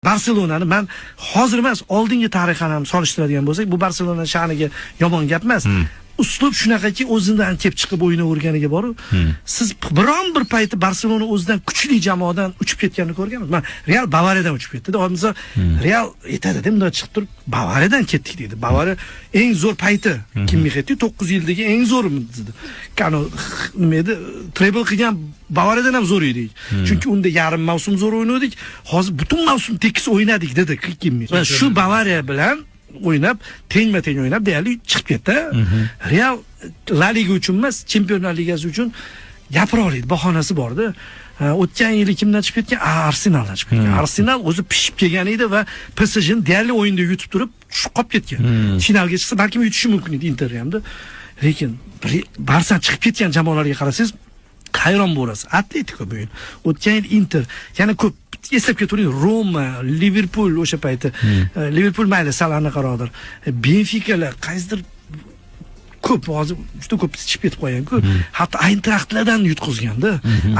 Barselonani man hozir emas, oldingi tarixini ham solishtiradigan bo'lsak, bu Barselona sha'niga yomon gap emas. Uslub shunaqaki, o'zidan kelib chiqib o'ynayverganiga boru. Siz biron bir payti Barselona o'zidan kuchli jamoadan uchib ketganini ko'rganmiz. Man Real Bavariyadan uchib ketdi. Hozir Real aytadi-da, bunday chiqib turib Bavariyadan ketdik deydi. Bavariya eng zo'r payti Kimmix aytdi, 9 yildagi eng zo'ri dedi. Kano nima edi? Treble qilgan Bavariyadan ham zo'r edik. Chunki unda yarim mavsum zo'r o'ynadik. Hozir butun mavsum tekis o'ynadik dedi Kimmix. Shu Bavariya bilan o'ynab, tengma-teng o'ynab deyarli chiqib ketdi. Real La Liga uchun emas, Chempionlar Ligasi uchun gapira oladi, bahonasi bordi. O'tgan yili kimdan chiqib ketgan? Arsenaldan chiqib ketgan. Arsenal o'zi pishib kelgan edi va PSJni deyarli o'yinda yutib turib tushib qolib ketgan. Finalga chiqsa balkim yutishi mumkin edi Inter hamda. Lekin Barsa chiqib ketgan jamoalarga qarasangiz hayron bo'lasiz. Atletico bu yil, o'tgan yil Inter, yana ko'p eslab ketavering, Roma, Liverpool o'sha payti. Liverpool mayli sal anaqaroqdir. Benfikalar qaysidir ko'p hozir juda ko'p chiqib ketib qolgan-ku. Hatto Eintrachtlardan yutqizganda,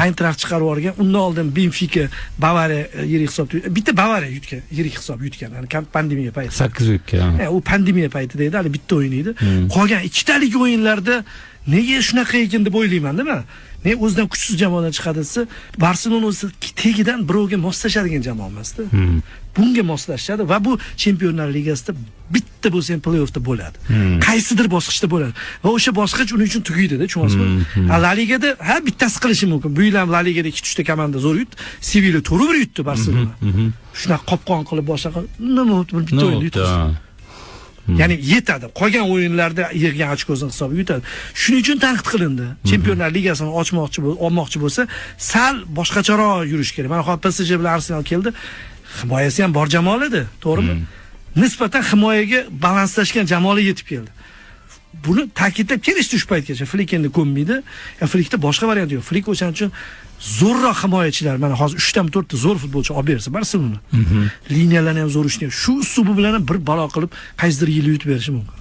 Eintracht chiqarib yuborgan. Undan oldin Benfika, Bavariya yirik hisob, bitta Bavariya yutgan, yirik hisob yutgan. Ya'ni pandemiya payti. 8-2. U pandemiya paytida edi, hali bitta o'yin edi. Qolgan ikkitalik o'yinlarda nega shunaqa ekan deb o'ylayman-da men. Ne o'zidan kuchsiz jamoadan chiqadi desa, Barselona o'zi tegidan birovga moslashadigan jamoa emasda. Bunga moslashadi va bu Chempionlar Ligasida bitta bo'lsa ham play-offda bo'ladi. Qaysidir bosqichda bo'ladi. Va o'sha bosqich uning uchun tugaydi-da, tushunasizmi? La Ligada ha bittasi qilishi mumkin. Bu yil ham La Ligada 2-3 ta komanda zo'r yutdi. Sevilla 4-1 yutdi Barselona. Shunaqa qopqon qilib boshqa qilib, nima bitta o'yinda yutqizdi. Ya'ni yetadi. Qolgan o'yinlarda yig'gan ochkosini hisobiga yutadi. Shuning uchun tanqid qilindi. Chempionlar Ligasini ochmoqchi olmoqchi bo'lsa, sal boshqacharoq yurish kerak. Mana hozir PSG bilan Arsenal keldi. Himoyasi ham bor jamoalar edi, to'g'rimi? Nisbatan himoyaga balanslashgan jamoalar yetib keldi. Buni ta'kidlab kelishdi shu paytgacha. Flik endi ko'nmaydi. Flikda boshqa variant yo'q. Flik o'shaning uchun zo'rroq himoyachilar, mana hozir 3 ta 4 ta zo'r futbolchi olib bersa Barselona. Liniyalarni ham zo'r ishlaydi. Shu uslubi bilan ham bir balo qilib qaysidir yili yutib berishi mumkin.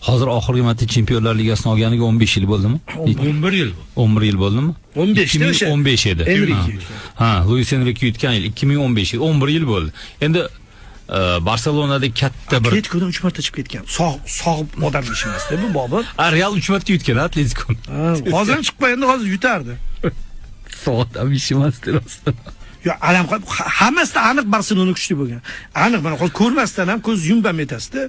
Hozir oxirgi marta Chempionlar Ligasini olganiga 15 yil bo'ldimi? 11 yil. 11 yil bo'ldimi? 15 da o'sha. 2015 edi. Enrique. Ha, Luis Enrique yutgan yil 2015 yil, 11 yil bo'ldi. Endi Barselonada katta bir Atleticodan 3 marta chiqib ketgan. Sog' odam ishi emas-da bu Bobur. Ha, Real 3 marta yutgan Atletico. Hozir ham chiqib qo'yanda hozir yutardi. Sog' odam ishi emas rostdan. Yo, alam hammasida aniq Barselona kuchli bo'lgan. Aniq mana hozir ko'rmasdan ham ko'z yumib ham aytasizda.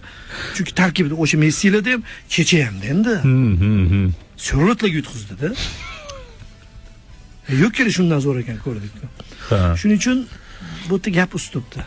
Chunki tarkibida o'sha Messi'larda ham kecha ham endi. Sörlotlarga yutqizdi-da. Yo'q kerak shundan zo'r ekan ko'rdik. Shuning uchun bu yerda gap uslubda.